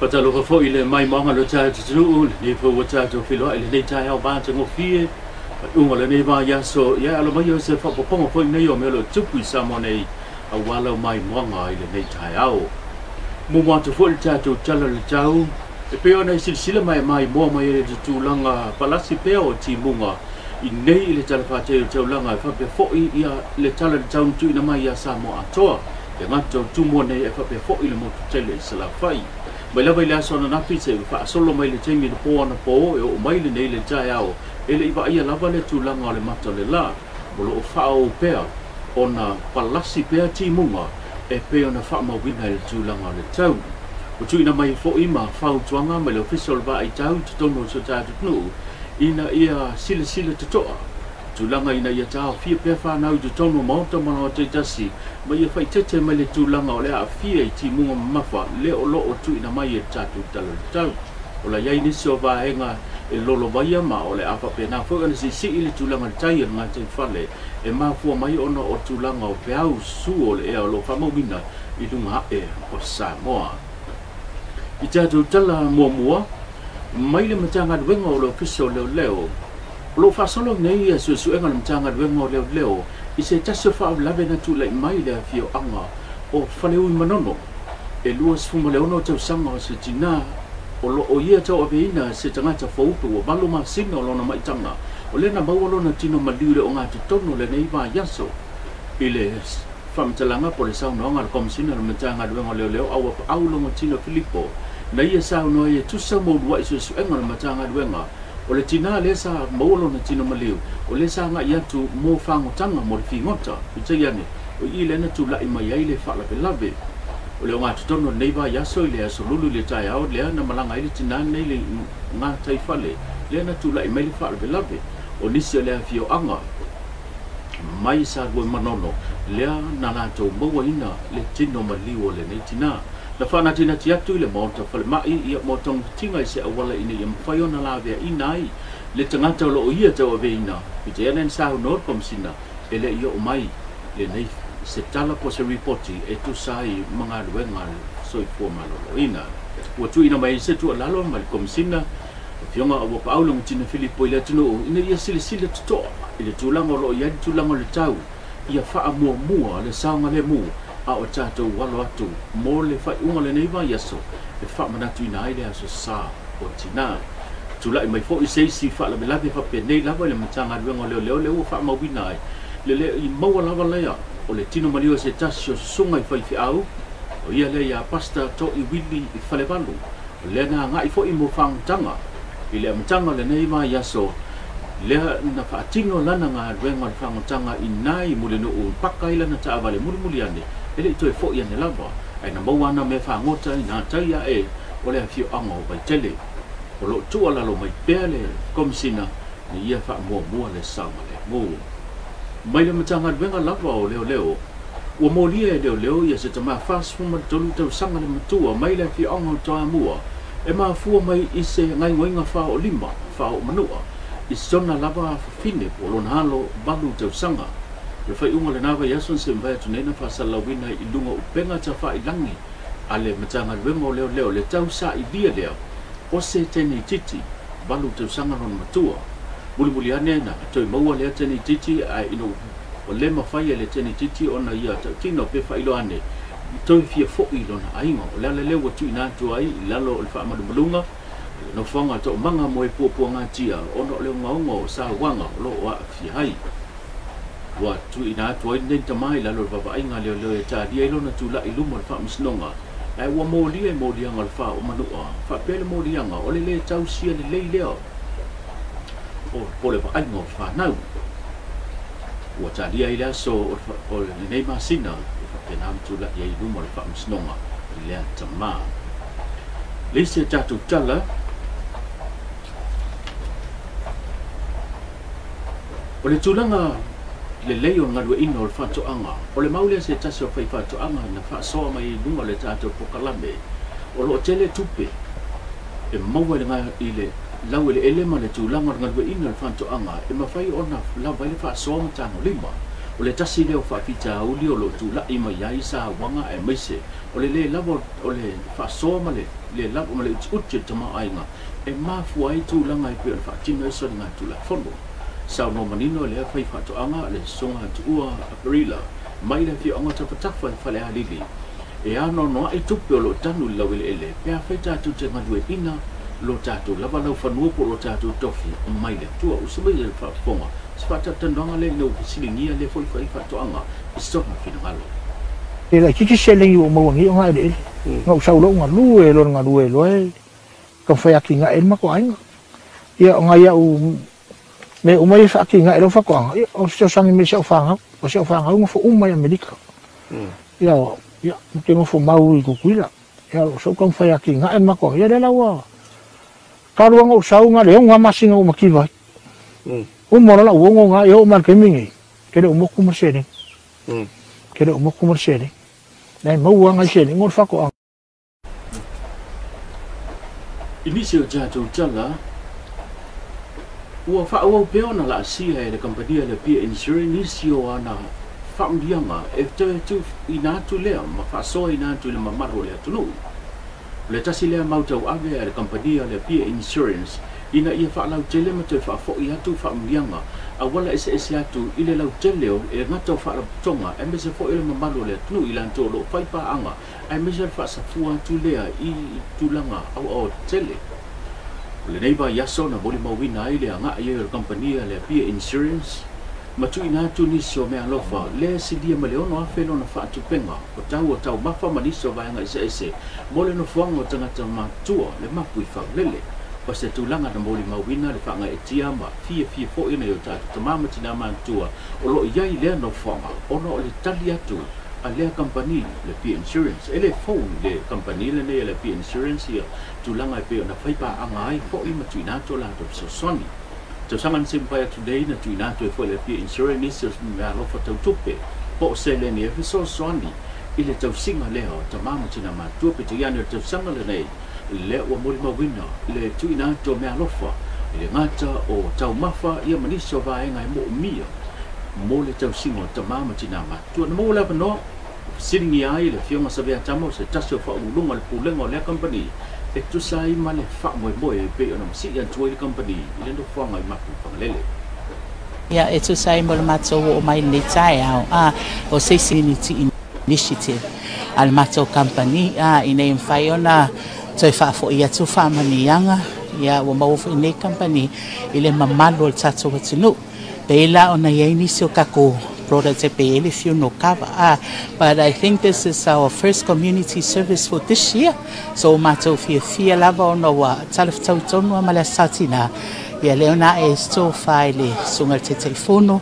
Faatalofa foi i le maimoaga o le tatou atunuu, lenei foi ua tatou feiloai i lenei taeao matagofie, faaiuga o lenei vaiaso. Ia alo mai o se faaopoopoga foi nei o mea o lo o tupu i Samoa nei aua lau maimoaga i lenei taeao. Muamua atu foi le tatou tala o le tau, e pei ona e silasila ma e maimoa mai ai i le tulaga palasi pea o timuga i nei i le talafatei o le taulaga, e faapea foi ia le tala o le tau na tuuina mai ia Samoa atoa, le gata o Tumua nei e faapea foi le motu tele i Salafai. Mai lava i le aso ananafi seia faasolo mai le taimi i le po anapo e oo mai lenei le taeao, e le i vaaia lava le tulaga o le mata o le la, o lo o faaoo pea ona palasi pea timuga e pei ona faamauina i le tulaga o le tau. Ua tuuina mai foi ma fautuaga mai le Ofisa o le Vaaitau i totonu o si o tatou atunuu ina ia silasila totoa tulaga ina ia taofia pea fanau i totonu o maota ma laoa taitasi, ma ia faaeteete mai le tulaga o le aafia i timuga mamafa lea o lo o tuuina mai e le tatou tala o le tau. O la i ai nisi o vaega e lolovaia ma o le a faapena foi ona siisii le tulaga o le tai o le gataifale e mafua mai ona o tulaga o peau susu o le ea o lo o faamauina i luga ae o Samoa. I tatou tala muamua mai le Matagaluega o le Ofisa o Leoleo, o lo o faasolo nei ia suesuega a le Matagaluega o Leoleo i se tasi o faalavelave na tulai mai i le afioaga o Faleui Manono, e 26 tausaga o se tinā o lo o ia tauaveina se tagata fou pe ua 8 masina o lona maitaga, o lea na maua lona tino maliu i le ogatotonu o lenei vaiaso. I le faamatalaga po o le saunoaga a le Komesina o le Matagaluega o Leoleo Auapaau Logotino Filipo, na ia saunoa ai e tusa ma uluai suesuega o le Matagaluega, o le tinā lea sa maua lona tino maliu, o lea sa agai atu mo fagotaga mo le figota, peitai ane, o i lea na tulai mai ai le faalavelave. O le ogatotonu o lenei vaiaso i le aso Lulu i le taeao lea na malaga ai le tinā nei i le gataifale lea na tulai mai le faalavelave. O nisi o le afioaga mai Saluaimanono lea na latou mauaina le tino maliu o lenei tinā. Na faanatinati atu i le maota falemai ia mo togafitiga i se auala ina ia mafai ona laveaina ai le tagata o lo o ia tauaveina. Peitai ane na saunoa le Komesina e le i oo mai lenei se tala po o se ripoti e tusa ai ma galuega a le soifua maloloina. Ua tuuina mai ai se tuualalo mai le Komesina Afioga Auapaau Logotino Filipo i le atunuu ina ia silasila totoa i le tulaga o lo o i ai le tulaga o le tau, ia faamuamua le saogalemu a o tatou alo atu mo le faaiuga o lenei vaiaso e faamanatuina ai le aso sa o tinā. Tulai mai foi se isi faalavelave faapenei lava i le Matagaluega o Leoleo lea ua faamauina ai le le i maua lava lea o le tino maliu o se tasi o susuga i faifeau, o ia lea ia Pastor To'i Wili i Falevalu, o lea na agai foi mo fagotaga i le amataga o lenei vaiaso lea na faatino lana galuega o le fagotaga i nai Mulinuu paka ai lana taavale mulimuli ane e le i toe foi ane lava, ae na maua ana mea fagota i nā tai ae o le afioaga o Vaitele. O lo o tuualalo mai pea le Komesina ina ia faamuamua le saogalemu. Mai le Matagaluega lava o Leoleo, ua molia e Leoleo ia se tama 43 tausaga le matua mai le afioaga o Toamua e mafua mai i se gaoioiga faaoolima faaoomanua i sona lava fafine po o lona alo 8 tausaga. O le faaiuga o lena vaiaso na se mavae atu nei na faasalalauina i luga o upega tafailagi a le Matagaluega o Leoleo le tausailia lea o se teine itiiti 8 tausaga lona matua. Mulimuli ane na toe maua lea teine itiiti, ae ina ua le mafai e le teine itiiti ona ia tautino pe faailoa ane i toe fia foi i lona aiga. O le ala lea ua tuuina atu ai i lalo o le faamalumaluga le nofoaga toomaga mo e puapuagatia ona o le ogaoga o sauaga o lo o aafia ai. Ua tuuina atu ai lenei tama i lalo o le vaavaaiga leoleo e talia ai lona tulai i luma o le faamasinoga, ae ua molia i moliaga o le faaoomanua faapea le moliaga o le lē tausia lelei lea o po le vaaiga o fanau. Ua talia ai le aso o lenei masina e faapena ona tulai ai i luma o le faamasinoga lea tama. Le isi a tatou tala, o le tulaga lelei o le galueaiina o le faatoaga, o le mau lea se tasi o faifaatoaga na faasoa mai i luga o le tatou polokalame, o lo o tele tupe e maua i le laueleele ma le tulaga o le galueaiina o le faatoaga e mafai ona lava ai le faasoa ma tagolima. O le tasi lea o faafitauli o loo tula'i mai ai sauaga aemaise o le lē lava o le faasoa ma le lē lava ma le utiuti o le tamaoaiga e mafua ai tulaga e pei ona faatino ai soligatulafono. Saunoa manino lea faifaatoaga le Susuga Tuua Aperila mai le afioaga o Tafatafa i Falealili e anoanoa'i tupe o loo tanu i le laueleele pe afai tatou te galue'ina lo tatou lava laufanua po o lo tatou tofi mai le Atua. Usu mai le faafofoga se faatalatalanoaga lea ina ua fesiligia lea foi faifaatoaga i sona finagalo. E laitiiti seleni ua ou maua nei o gaeleele. Na ou sau loa ou galue loa i le galue loa e taumafai e atinae ai le matou aiga. Ia o nai au mea uma ia e faatinae ai lau faatoaga, ia o se fesoasoani mai i si au fanau. O si au fanau e nofo uma i Amerika. Ia, ia ou te nofo mau i Tutuila. Ia o sou taumafai e atinae le matou aiga, ia lea la ua talu lava ona ou sau na o le 6 lava masina ua mativa ai. Uma loa lau 6 na, ia oo mai i le taimi lenei, e le o motu ma le seleni. E le o motu ma le seleni. La e maua lava nai seleni o le faatoaga. I nisi o tatou tala, ua faaauau pea ona laasia e le kamupani a le Apia Insurance nisi o ana faamanuiaga e toe tuuina atu lea ma faasoaina atu i le mamalu o le atunuu. O le tasi lea mau tauave a le kamupani a le Apia Insurance ina ia faalautele ma toe faafo'i atu faamanuiaga auala eseese atu i le lautele o le gata o faalapotopotoga aemaise foi o le mamalu o le atunuu i latou o lo o fai paaga aemaise o le faasafua atu lea i tulaga aoaotetele. O lenei vaiaso na molimauina ai le aga'i ai o le kamupani a le Apia Insurance ma tuuina atu nisi o meaalofa lea e silia ma le 6,000 lona faatupega o tau o taumafa ma nisi o vaega eseese mo le nofoaga o tagata matutua le mapu i Fagalele. O se tulaga na molimauina le faagaeetia ma fiafia foi nai o tatou tamā ma tinā matutua o lo o i ai lea nofoaga ona o le tali atu a lea kamupani le Apia Insurance. E le fou i le kamupani lenei a le Apia Insurance ia tulaga e pei ona fai paaga ai foi ma tuuina atu o latou fesoasoani. Tausaga na se i mavae atu nei na tuuina atu ai foi e le Apia Insurance nisi o meaalofa tau tupe po o seleni e fesoasoani i le tausiga lea o tamā ma tinā matutua. Peitai ane o le tausaga lenei lea ua molimauina le tuuina atu o meaalofa i le gata o taumafa ia ma nisi o vaega e moomia mo le tausiga o tamā ma tinā matutua. Na maua le avanoa fesiligia ai le Afioga Savea Tama o se tasi o faauluuluga o le pulega o lea kamupani e tusa ai ma le faamoemoe e pei ona masii atu ai le kamupani i le nofoaga i Mapu i Fagalele. Ia, e tusa ai mo le matou oo mai lenei taeao a o se isi initiative a le matou company a ina ia mafai ona toe faafo'i atu faamanuiaga ia ua maua foi nei company i le mamalu o le tatou atunuu. Pei la ona i ai nisi o tatou products e pei ai le funeral cover a, but I think this is our first community service for this year, so matou fiafia lava ona ua talafetau tonu ma le Aso Sa Tinā. Ia lea ona ae tofa i le susuga i le Taitaifono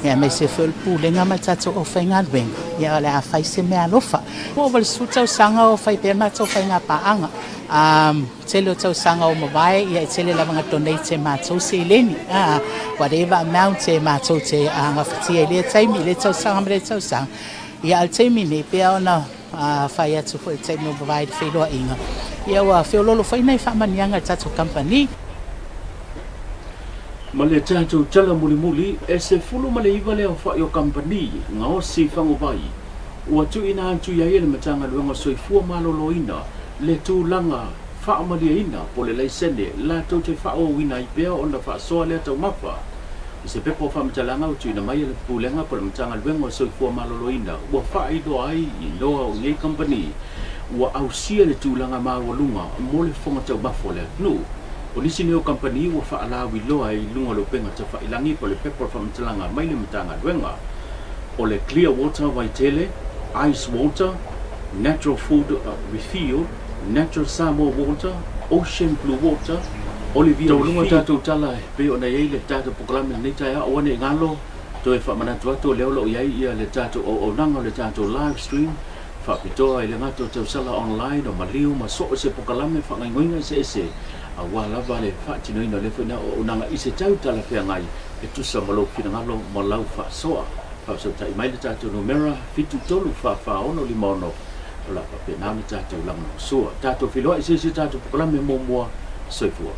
ia aemaise foi o le pulega ma le tatou aufaigaluega ia o le a fai se mea alofa. Ua ova i le 10 tausaga o fai pea matou faiga paaga. Tele o tausaga o mavae ia e tele lava na donate e matou seleni a, whatever amount e matou te gafatia i lea taimi, i lea tausaga ma lea tausaga. Ia a o le taimi nei pea ona fai atu foi i le taimi o mavae i le feiloaiga ia ua feoloolo foi nai faamanuiaga i le tatou company. Ma le tatou tala mulimuli, e 19 le aofa'i o kamupani gaosi faguvai ua tuuina atu i ai e le Matagaluega o Soifua Maloloina le tulaga faamalieina po o le laisene latou te faaauauina ai pea ona faasoa lea taumafa. I se pepa o faamatalaga ua tuuina mai e le Pulega po o le Matagaluega o Soifua Maloloina ua faailoa ai igoa o nei kamupani ua ausia le tulaga maualuga mo le fofoga taumafa o le atunuu. O nisi nei o kamupani ua faalauiloa i luga o le upega tafailagi po o le pepa o faamatalaga mai le Matagaluega o le Clear Water Vaitele, Ice Water, Natural Food Refill, Natural Samoa Water, Ocean Blue Water, Olivia. Taualuga tatou tala e pei ona i ai le tatou polokalame lenei taeao. Aua ne i galo toe faamanatu atu o lea o lo o i ai ia le tatou auaunaga o le tatou live stream faapitoa i le gata o tausala online o maliu ma so o se polokalame faagaoioiga eseese aua lava le faatinoina o lea foi auaunaga i se tau talafeagai e tusa ma lou finagalo ma lau faasoa. Faafesootai mai le tatou numera 7344656 o la faapena ona tatou lagolagosua. Tatou feiloai i se isi tatou polokalame muamua. Soifua.